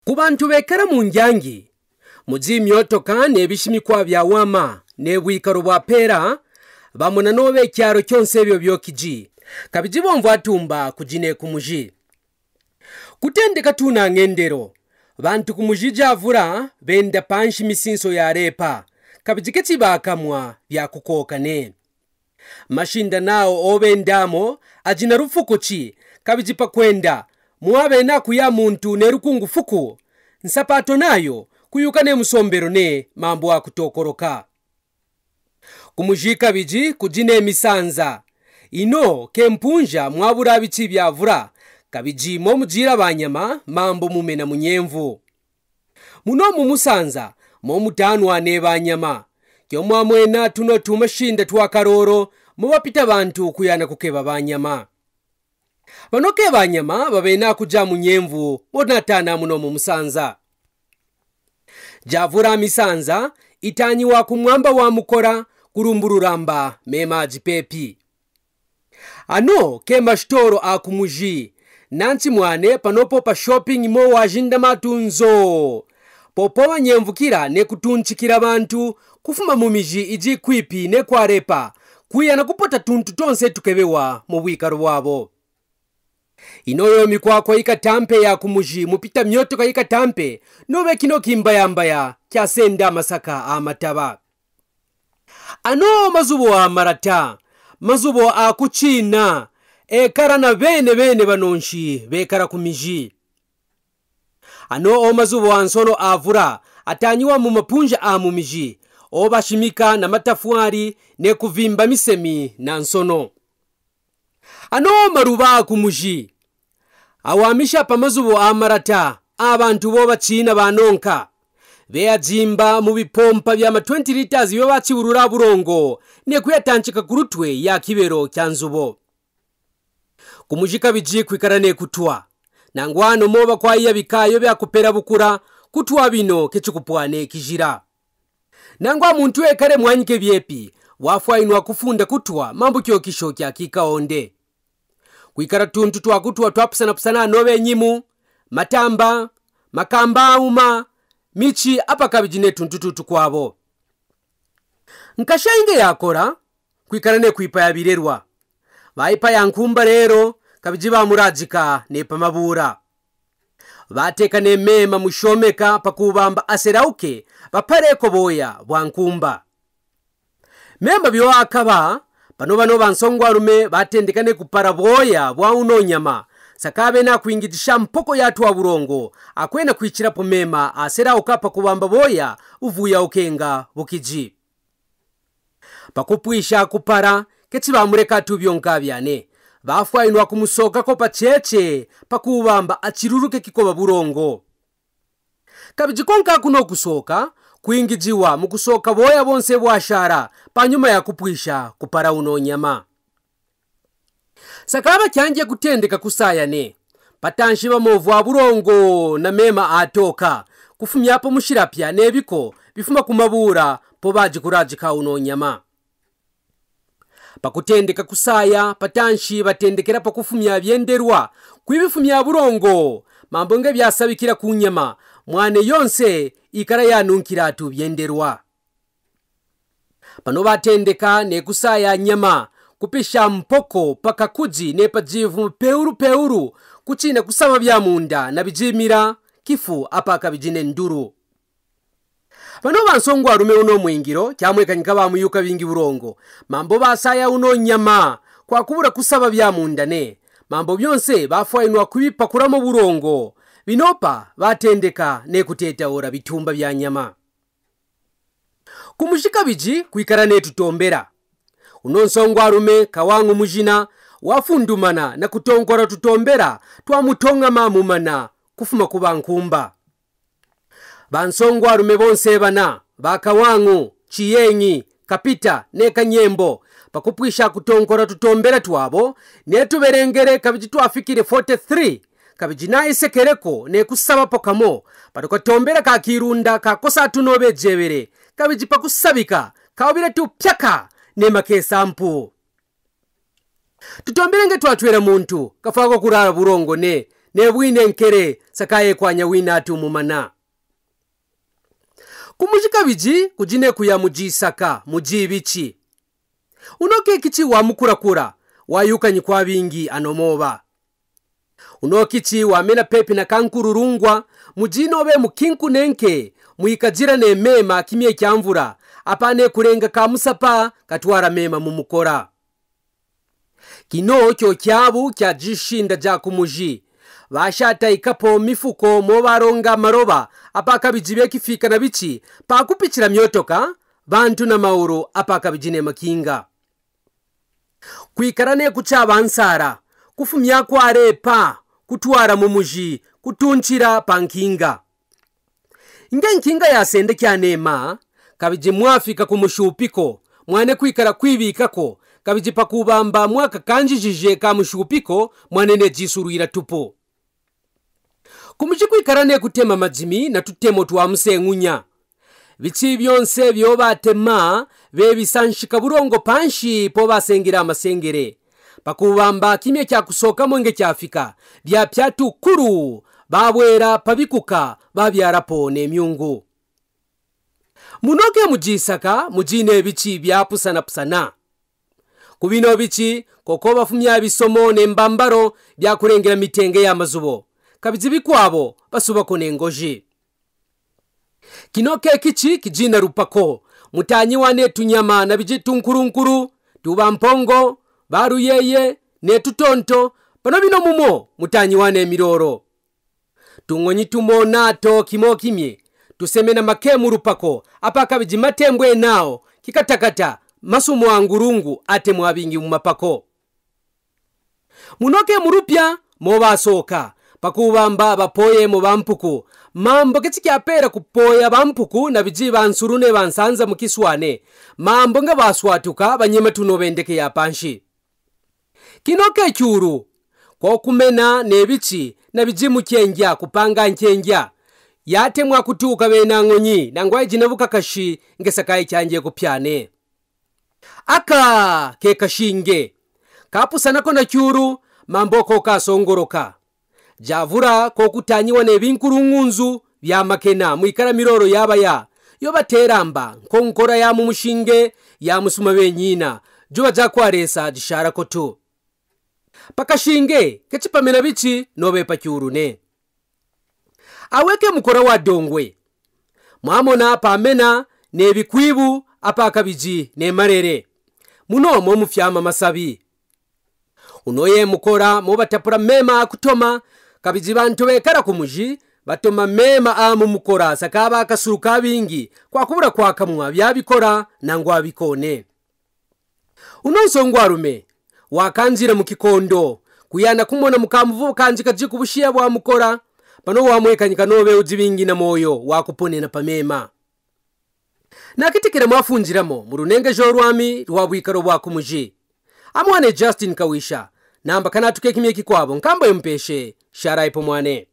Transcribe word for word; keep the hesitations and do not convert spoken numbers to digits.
Ku bantu bekara mu njangi, mu ji myotoka n'ebishimikwa bya wama, n'ebwikaro bwa pera, bamona nobe ekyaro kyonse ebyo byokiji, kabiji bomvu atumba kujine ku muji. Kutendeka tu na ngendero, bantu ku muji javura benda panshi misinso yarepa, kabiji keti bakamwa bya kukokane. Mashinda nao obendamo ajina rufuku chi, kabiji pa kwenda, mwabena kuya muntu ne rukungu fuku, nsapato nayo, kuyuka ne musombero ne mambu akutokoroka. Ku muji kabiji kujine misanza. Ino ke mpunja mwabura bichi byavura, kabiji mo mujira banyama mambu mumena munyemvu. Muno mu musanza, mo mutanwa ne banyama. Kyo mwamwena tuno tumashinda twa karoro, mo bapita bantu kuyana kukeba banyama. Bano ke banyama babena kuja munyemvu, mo natana muno mu musanza. Javura misanza, itanyiwa ku mwamba wa mukora, kurumbururamba mema ajipepi. Ano ke mashtoro a ku muji, nanchi mwane panopo pa shopping mo wajinda matunzo. Popo wanyemvukira ne kutunchikira bantu, kufuma mu miji iji kwipi ne kwarepa, kwiyana kupota tuntu tonse tukebewa mu bwikaro bwabo. Ino yo mikwakwa ikatampe ya ku muji mupita myotoka ikatampe, nobe kino kimbayambaya kyasenda masaka a mataba. Ano mazubo a marata, mazubo a kuchina, ekara na bene bene banonshi bekara ku miji. Ano o mazubo a nsono avura, atanyiwa mu mapunja a mu miji, obashimika na matafwari ne kuvimba misemi na nsono. Ano maruba a ku muji, awamisha pa mazubo a marata, a bantu bo bachina banonka. Beyajimba mu bipompa bya ma twenty litres byo bachiburura burongo, ne kuyatanchika ku rutwe ya kibero kya nzubo. Ku muji kabiji kwikara ne kutwa. Nangwa ano mo bakwaiya bikayo bya kupera bukura, kutwa bino kechikupwane kijira. Nangwa muntu ekare mwanyike byepi, wafwainwa kufunda kutwa mambu kyokisho kya kikaonde. Kwikara tuntu twa kutwa twapusanapusana nobe nyimu, matamba, makamba auma, michi apa kabiji ne tuntu tutu kwabo. Nkashainge yakora, kwikara ne kwipa ya birerwa. Baipa ya nkumba rero, kabiji bamurajika ne pa mabura. Bateka ne mema mu shomeka pa kubamba aserauke, bapareko boya bwa nkumba. Mema byo akaba, bano bano bansongwarume batendeka ne kupara boya bwa uno nyama, sakabe nakwingijisha mpoko ya twa burongo, akwena kwichira po mema aserauka pa kubamba boya uvuya ukenga bukiji. Pa kupwisha kupara, keti bamureka tu byonka byane, bafwainwa kumusoka ko pa cheche, pa kubamba achiruruke kikoba burongo. Kabiji konka kuno kusoka, kwingijiwa mu kusoka boya bonse bwashara, pa nyuma ya kupwisha kupara uno nyama. Sakaba kyange kutendeka kusaya ne, patanshi bamovwa burongo na mema atoka, kufumya po mushirapya ne biko bifuma ku mabura po baji kurajika uno nyama. Pa kutendeka kusaya, patanshi batendekera pa kufumya byenderwa, kwibifumya burongo, mambo nge byasabikira ku nyama, mwane yonse ikara yanunkira tu byenderwa. Pano batendeka ne kusaya nyama, kupisha mpoko pa kakuji ne pa jivu peuru peuru, kuchina kusaba bya munda na bijimira, kifu apa kabijine nduru. Pano bansongwarume uno mwingiro, kyamwekanyika bamuyuka bingi burongo, mambo basaya uno nyama, kwa kubura kusaba bya munda ne, mambo byonse bafwainwa kubipakuramo burongo, binopa batendeka ne kuteta ora bitumba bya nyama. Kumushika biji kwikara ne tutombera. Uno nsongwarume Kawang'u mujina wafundumana na kutonkora tutombera twa mutongama mumana kufuma ku bankumba. Bansongwarume bonse bana, ba Kawang'u, Chiyengi, Kapita, ne Kanyembo, pakupwisha kutonkora tutombera twabo, ne tuberengere kabiji twafikire forty-three, kabiji naisekereko ne kusaba po kamo, pano katombera ka kirunda kakosa atu nobe jebere, kabiji pakusabika, kaubira tu pyaka, ne makesa mpu. Tutombera nge twatwera muntu, kafwako kurara burongo ne, nebwine nkere, sakaye kwanya wina ati umumana. Kumuji kabiji kujine kuya muji saka, muji bichi. Uno kekichi wamukurakura, wayukanyi kwa bingi anomoba. Uno kichi wamena pepi na kankururungwa, muji nobe mukinkunenke, muikajira ne mema kimie kya mvura, apane kurenga kamusapa katwara mema mumukora. Kino kyo kyabu kya jishinda ja kumuji. Bashata ikapo mifuko mo baronga maroba, apa kabiji bekifika na bichi, pa kupichira myotoka, bantu na mauru, apa kabiji ne makinga. Kwikara ne kuchaba nsara, kufumya kware pa, kutwara mumuji, kutunchira pa nkinga. Nge nkinga yasende kyanema, kabiji mwafika kumushupiko, mwane kwikara kwibikako, kabiji pakubamba mwaka kanjijije kamushupiko, mwane ne jisurwira tupu. Kumuji kwikara ne kutema majimi na tutemo twa musengunya. Bichi byonse byo batema, bebisanshika burongo panshi po basengera amasengere. Pakubamba kimie kya kusokamo nge kyafika, byapya tukuru, babwera pabikuka, babyarapo ne myungu. Munoke mujisaka, mujine bichi byapusanapusana. Kubino bichi, koko bafumya bisomo ne mbambaro bya kurengera mitenge ya mazubo. Kabiji bikwabo, basubako ne ngoji. Kino ke kichi kijina rupako, mutanyi wane tunyama na biji tunkurunkuru, tuba mpongo, baru yeye, ne tutonto, pano bino mumo, mutanyi wane miroro. Tungonyi tumo nato kimo kimie, tusemena make mu rupako, apa kabiji matembwe nao, kikatakata, masumo angurungu, ate mwabingi mu mapako. Munoke mu rupya, mo basoka, pakubamba bapoye mo bampuku, mambo keti kyapera kupoya bampuku na biji bansurune bansanza mu kiswane, mambo nga baswatuka, banyema tuno bendeke ya panshi. Kino ke kyuru, ko kumena ne bichi na biji mu kyengya kupanga nkyengya. Yatemwa kutuka bena ngonyi, nangwa ijina bukakashi nge sakaye kyange kupyane. Aka ke kashinge. Kapusanako na kyuru, mambo ko kasongoroka. Javura ko kutanyiwa ne binkurungunzu bya makena, mwikara miroro yabaya, yo bateramba, nkonkora ya mu mushinge, ya musuma benyina, juba ja kwaresa jishara kotu. Pakashinge, keti pamena bichi, nobe pakyurune. Aweke mukora wa dongwe. Mwamona pamena ne bikwibu, apa kabiji ne marere. Muno mo mufyama masabi. Unoye mukora mo batapura mema akutoma, kabiji bantu bekara kumuji, batoma mema amu mukora, sakaba akasuru kabingi, kwa kubura kwa kamwa bya bikora, nangwa bikone. Uno nsongwarume, wakanjira mu kikondo, kuyana kumona mukamuvu kanji kaji kubushiya bwa mukora, pano wamwekanyika nobe ujibingi na moyo, wakuponena pamema. Nakitikira mwafunjiramo mu runenge jo rwami rwa bwikaro bwa kumuji. Amwane Justin Kawisha, namba kanatuke kimie kikwabo, nkambo yomupeshe, shara ipo mwane.